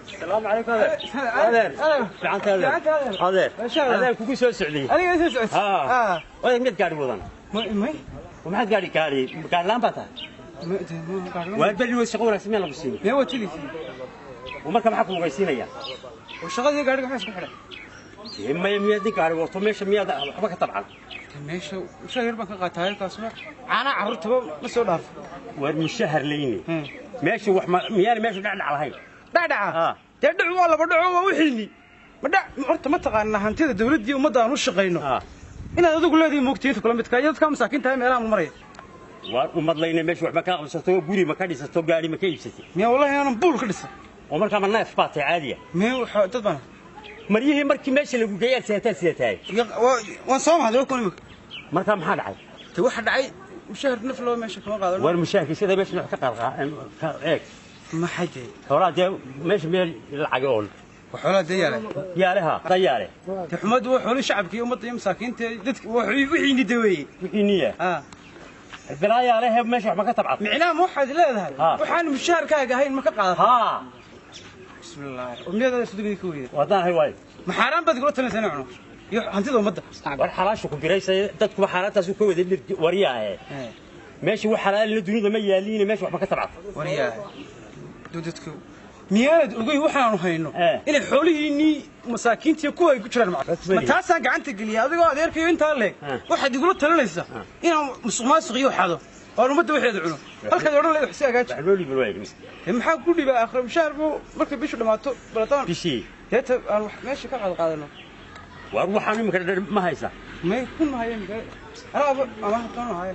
السلام عليكم. adeer adeer fiicanta adeer. Adeer adeer kugu soo socday. Aniga soo socday. Haa, oday, mid gaari wadan? May. Maxaad gaari gaari gaari laan baa tahay? Waa beri way shaqo wanaagsan meel lagu siiyey. Mee, waa tegaysa. Marka maxaa ku ogeysiinaya? Shaqadii gaariga maxaa isku xidhay? Maya, miyaad nin gaari wato meesha miyaad waxba ka tabcan? Meesha mushaar yar baan ka qaataa, halkaasna caanaha carruurtaba ma soo dhaafo. Waar mushahar leyne meesha wax miyaana meesha dhacdhac lahayn? Dhacdhaca dee dhacu waa laba dhaco, waa wixiinni ma dhac. Horta ma taqaanaa hantida dawladdii ummadda aan u shaqayno inaad adigu leedahay, moogtay inta kula midka iyo dadka masaakiinta meelaha maraya. Waar ummad leyne meesha wax ma ka qabsato, guri ma ka dhisato, gaari ma ka iibsatay? Miya, wallahi inaanan buul ka dhisan. Oo markaa ma neef baa tahay caadiya? Miya, waxa dad baan. Maryihii markii meesha lagu geeyay aad sidataa sidatahay? Waan soo mahday kun imika. Markaa maxaa dhacay? Te waxa dhacay mushahar naf loo meesha kama qaadano. Waar mushaharkii sida meesha wax ka qaad eeg. Maxay dee? Xoolaa dee meesha meel lacag ool. Xoolaa dee yaale. Yaaleha dayaale. Te xumadu waa xoolii shacabka iyo ummadda iyo masaakiinta dadka wixiini daweeyey. Wixiiniya bilaa yaalehe meesha wax ma ka tabcad? Micnaha ma waxaad leedahay waxaan mushaharkaaga ahayn ma ka qaadata? Haa. Bismillaah, umniyadaada sudugii ka weyda. Wadaan hay waay. Ma xaaraan baad igula talinaysaa inaan cuno iyo hantida ummadda? War xalaashu ku biraysa dadkuba xaaraantaas ka wada waryaahe. Meesha wax xalaalina dunida ma yaaliin, meesha wax ma ka tabcad? Waryaahe, dadku miyaanad ogey waxaanu hayno inay xoolihiinnii masaakiintii kuwa ay ku jiraan? Ma taasaan gacanta geliya adigoo adeerkayo intaa leeg waxaad igula talinaysaa inaan musuq maasuq iyo xado oon ummadda waxeeda cuno halkaad odhan leed wax si hagaaji? Maxaa ku dhibaa aakhira mushaar buu markay bishu dhammaato balataan bishii deeta aan wax meesha ka qaad qaadano. Waar waxaan imika dhan ma haysa? May, kun ma haya imika, anaaba ama toon haya.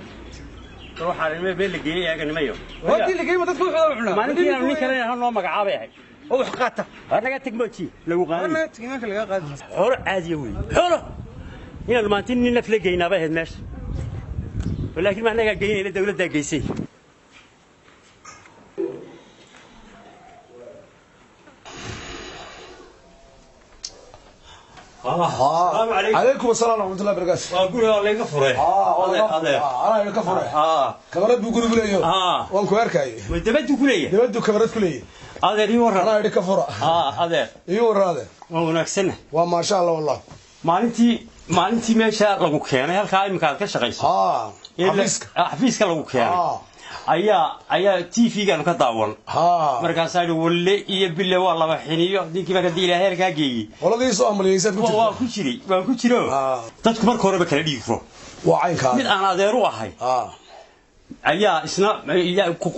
Waxaan meel la geeyey eeganimayo. Waadii la geeyey ma dadka wuxuu cunaa? Maalintii inaanu nin kale noo magacaabay ahayd oo wax qaata. Har naga teg mooji lagu qaaday. Naga teg imaanka laga qaadi. Xoolo caadiya wey, xoolo inaanu maantin nin naf la geynaa bay ahayd meesha, laakiin ma annagaa geynayna, dawladdaa geysay. Calaykum asalaam waraxmatullahi barakaatu. Waa guriga layga furay adeer. Anaa ka furay. Kamarad buu gurigu leeyahay, waan ku arkayay. Dabaduu ku leeyahay. Dabaduu kamarad ku leeyahay. Adeer, ii warran. Anaa idhi ka fura. Adeer. Ii warran adeer. Waa wanaagsanna. Waa maasha Allah wallah. Maalintii meesha lagu keenay halkaa iminka aad ka shaqayso, xafiiska, xafiiska lagu keenay ayaa TV-gaanu ka daawan. Markaasaa idhi walle iyo bille waa laba xiniyo ninkii baa kadii ilaahay halkaa geeyey. Qoladii soo amaliyeysaad ku jirta. Waa ku jiray, waan ku jiro. Dadku marka horeba kala dhigi karo. Waa caynkaa. Mid aan adeer u ahay ayaa isna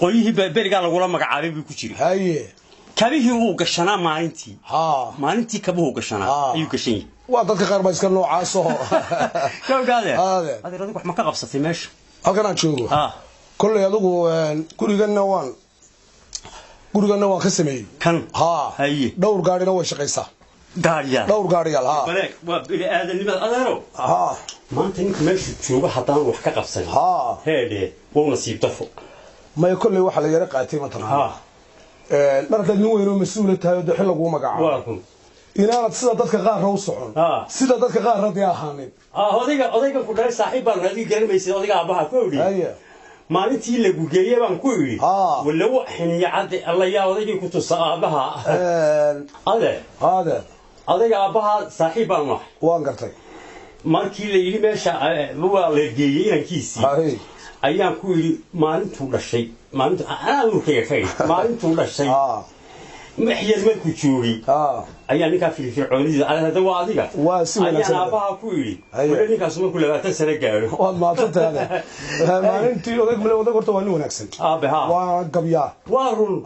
qolyihii berigaa lagula magacaabay buu ku jiray. Haye. Kabihii uu gashanaa maalintii kabuhu gashanaa ayuu gashan yahay. Waa dadka qaar baa iska noocaas oo. Gawga adeer. Adeer, adigu wax ma ka qabsatay meesha? Halkan aan joogo kolley adigu guriganna waan ka sameeyey. Kan? Haye. Dhowr gaadhina way shaqaysaa. Gaadhiyaal? Dhowr gaadhiyaal, ha. Baleeg waa bini aadanimada adeero. Maanta ninka meeshu joogo haddaan wax ka qabsan heedhe wau nasiib dafo. Maya, kolley waxaa la yara qaatay mataqaana mar haddaad nin weyn oo mas-uula tahay oo dee xil laguu magacaabo inaanad sida dadka qaarna u socon, sida dadka qaarna dee ahaanin. Odayga ku dhalay saaxiib baan, adiga garanmaysid odayga aabbaha ku idhi maalintii lagu geeyey baan ku idhi walla wa xiniya cadde alla yaa odaygii ku tusa aabbaha adeer. Adeer. Odayga aabbaha saaxiib baan nahay. Waan gartay. Markii la yidhi meesha waa la geeyey inankiisii ayaan ku yidhi maalintuu dhashay, maalintu anaa uurkayga ka idhi maalintuu dhashay maxyar markuu joogay ayaa ninkaa firfircoonida hadda waa adiga ayaan aabbaha ku idhi wala ninkaas markuu 20 sano gaadho. Waad mahadsantahay. Maalintii odayg male, odayg horta waa nin wanaagsan. Aabe ha. Waa gabyaa. Waa run.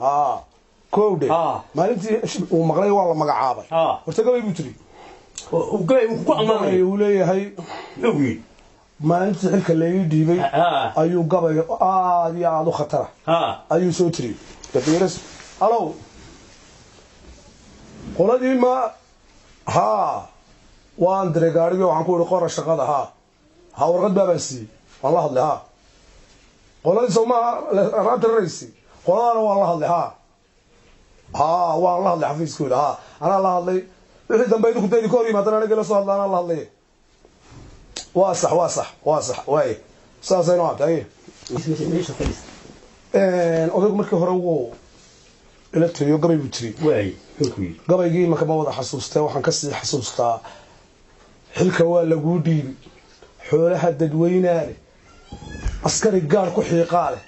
Kowdhe maalintii uu maqlay waa la magacaabay horta gabay buu tiri. Gabay uu ku ammaanay. Uu leeyahay muxuu yidhi? Maalintii xilka laii dhiibay ayuu gabay aad iyo aad u khatara ayuu soo tiriyey. Dabiiras alow qoladii ma haa waan diray gaarigii, waxaan ku ihi qora shaqada haa ha warqad baabaan siiyey, waan la hadlay haa qoladii soomaha raabta raraysi qoladaana waan la hadlay haa haa waan la hadlay xafiiskooda haa anaa la hadlay wixii dambe idinku daydi ka hor yimaadana aniga la soo hadla anaa la hadlay. Waa sax, waa sax, waa sax, waay saasaynu aatay. Meesha fadhiis. Odaygu markii hore wuu ila tiriyo, gabay buu tiri. Waay, muxuu ku yidhi? Gabaygii imanka ma wada xasuustee, waxaan kasii xasuustaa: xilka waa laguu dhiibi, xoolaha dadweynaa leh, askari gaar ku xiiqaa leh,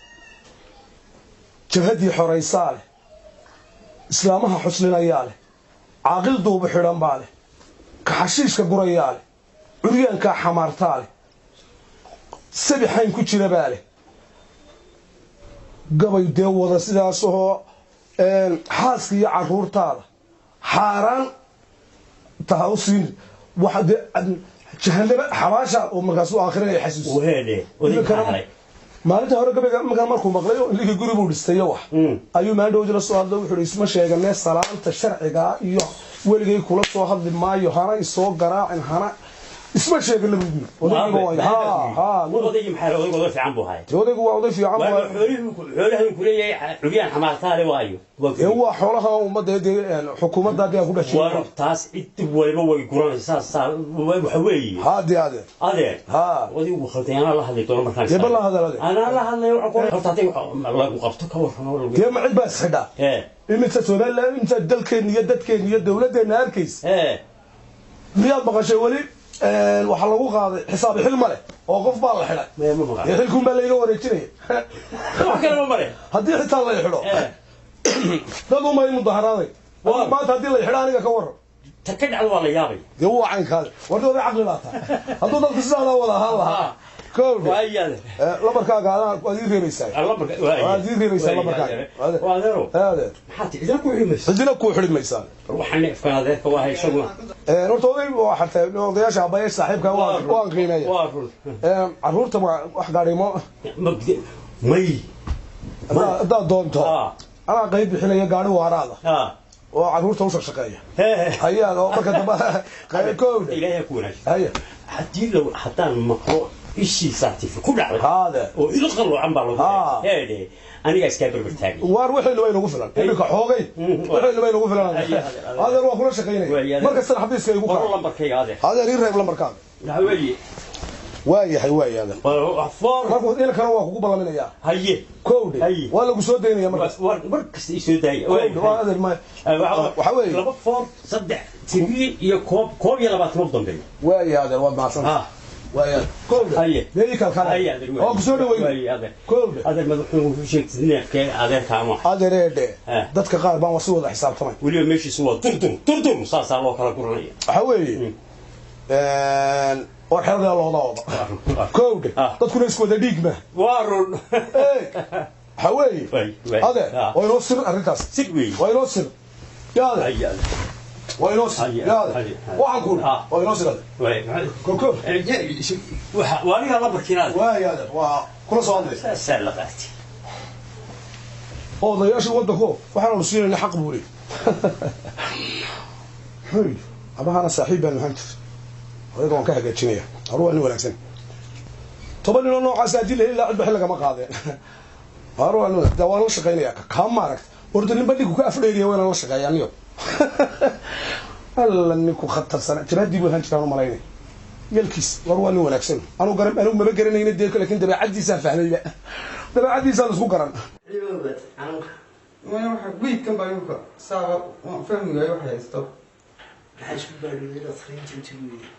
jabhaddii xoraysaa leh, islaamaha xuslinayaa leh, caaqil duubu xidhan baa leh, kaxashiishka gurayaa leh, curyaankaa xamaartaa leh, sabixayn ku jira baa leh. Gabay dee wada sidaasahoo xaaska iyo caruurtaada xaaraan taha u siin, waxa dee jahanaba xabaasha oo markaasuu aakhiranaya xasuus. Waheedhe, odayga maxaa helay? Maalinta hore gabayga markaa markuu maqlay oo ninkii guri buu dhistayo wax ayuu maalin la soo hadlay. Wuxuu yidhi, isma sheeganee, salaanta sharcigaa iyo weligay kula soo hadli maayo, hana isoo garaacin, hana isma sheegana buu yidhi. Odaygiiba waa ha Odaygii maxaa helay? Odaygu oday fiican buu ahay. Dee odaygu waa oday fiican. Waayo, xoolihii ku leeyahay curyaan xamaartaale waayo. Dee waa xoolaha ummadda, dee xukuumadda dee ku dhex waa jirta. Taas cid waliba way guranaysaa, saa waxa weeye. Ha, dee adeer. Adeer. Ha. Odaygu khalday, anaa la hadli doono markaan. Dee bal la hadal adeer. Anaa la hadlay. Waxa ku horta hadday wax lagu qabto ka warramo lagu Dee ma cid baa isxidhaa? Iminta Somaliland, inta dalkeenna iyo dadkeenna iyo dowladeenna arkaysa, miyaad maqashay weli waxaa lagu qaaday xisaab xil ma leh oo qof baa la xidhay? Maya, ma maqal. Dee xilkuun baa layga wareejinaya. Wax kale ma mare. Haddii xitaa la xidho, dad umay mudaharaaday. Maanta haddii la xidho aniga ka waran? Ta ka dhacdo waa la yaabay. Dee waa caynkaade wardi, oday caqli baa tahay. Hadduu dadku sidaadaa wada ahaan lahaa kowdhe. Waayaade. Lambarkaaga adaa waad ii reebaysaa. Waad ii reebaysaa lambarkaaga. Waa adeero. Adeer. Maxaa ti cidina ku ximaysa? Cidina kuu xidhi maysaa. Waxaan neefkan adeerka waa hay isaguna. Horta oday waa xartay, odayaasha aabbayaasha saaxiibka waan qiimeeya. Waa run. Carruurta wax gaadhimo. May. Haddaad doonto, anaa qayb bixinaya gaari waaraada oo carruurta u shaqshaqeeya hayaan oo marka dambe qayb kowdhe. Ilaahay ku wanaagsan. Haya. Haddii law haddaan maqlo ishiisaa tifi ku dhacday haade oo il qaloocan baa lagu heedhe, anigaa iskaa berber taagay. Waar wixii way nagu filan iminka xoogay, wixii way nagu filan. Adeer, waa kula shaqaynaya mar kastana xafiiska igu qoro lambarkayga, adeer. Adeer, ii reeb lambarkaaga. Waxa weeye waa yahay, waa yahay. Four. Markuu ilkana waa kugu ballaminayaa. Haye. Kowdhe. Haye. Waa lagu soo daynaya markaas. Mar kasta ii soo daaya. Kowdhe, waa adeer ma waxa weeye 2 4 3 3 iyo 21 u dambeeya. Waa yahay adeer, waad mahadsan. Waa yahay, kowdhe. Haye. Meeyi kalkale. Haye adeer. Waa ku soo dhaweyn. Waay adeer. Kowdhe. Adeer, madaxweyne wuxuu sheegtay neefkee adeerka ama Adeereedhe, dadka qaar baan waa si wada xisaabtamay. Weliba meeshiisu waa durdur durdur, saasaa loo kala guranaya. Waxa weeye war xeradaa looda wada kowdhe, dadkuna isku wada dhiig ma Waa run. Waxa weeye adeer, waa inoo sir arrintaas. Sir weeye. Waa inoo sir yaade, waa inoo sir yaade, waxaan ku waa inoo sir adeer. Koko. Waa aniga lambarkiinaad. Waay adeer, waa kula soo hadlaysa. Saasaa la qaatay. Odayaasha waddanko waxaanu siinayna xaq buu leeyahy. Muxuu yidhi? Abahana saaxiib baan ahaan jir, odayga waan ka hagaajinaya. Haru waa nin wanaagsan. 10 ninoo noocaas haddii la heli lahaa, cidba xil lagama qaadeen. Haru waa nin wanaagsan, waan la shaqaynaya. Kaa maaragta horta ninba dhinku ka afdheeriya, waa inaan la shaqeeya aniyo. Alla, ninku khatarsana jabhaddii buu ahaan jiraan u malaynay yalkiis. War waa nin wanaagsan, anu garan, anigu maba garanayna dee, laakiin dabeecaddiisaan fahmayba, dabeecaddiisaan isku garan. Wiidkan baa imika saaba waan fahmi waayo waxay haysto. Maxaa isku baadhiyay dhakhtarinta intii weeyey?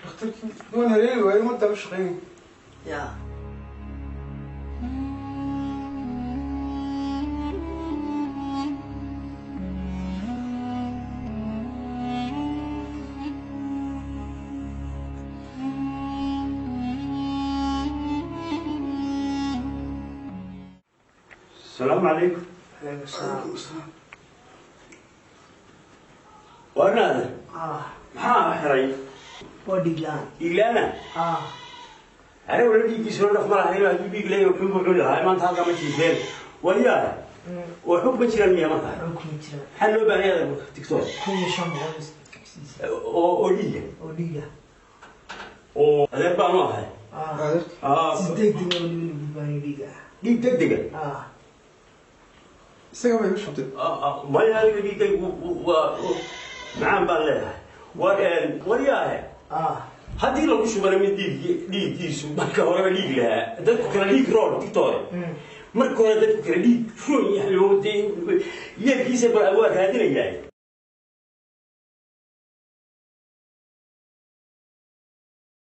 Dhakhtarkii waan haleeli waayo, ummadda u shaqeynay. Yaa. السلام عليكم. عليكم السلام. Warnaada. Ah. Maxaa xiray? Waa dhiig la'aan. Dhiig la'aana? Ah. Aniga wala dhiiggiisa dhaf ma lahayn. Hadduu dhiig leeyahay wuxuu cuni lahaa maanta halkaa ma jiifeen. Wayaa, waxba kuma jiraan miya marka? Waxba kuma jiraan. Maxaa loo baahan yahay marka, doctor? 1500. Oo dhiiga? Oo dhiiga. Oo adeer baanu ahay. Ah, si degdeg ah weliba lagu baahan dhiiga. Dhiig degdega? Ah. Isaga bay u shubtay. Maya, aniga dhiiggaygu waa macaan baan leeyahay. War waryaahe, haddii lagu shubana mid dhiig dhiiggiisu marka horeba dhiig lahaa, dadku kala dhiig roon, doctor. Marka hore dadku kala dhiig roon yahay oo dee yeelkiisa bal waa raadinayaa.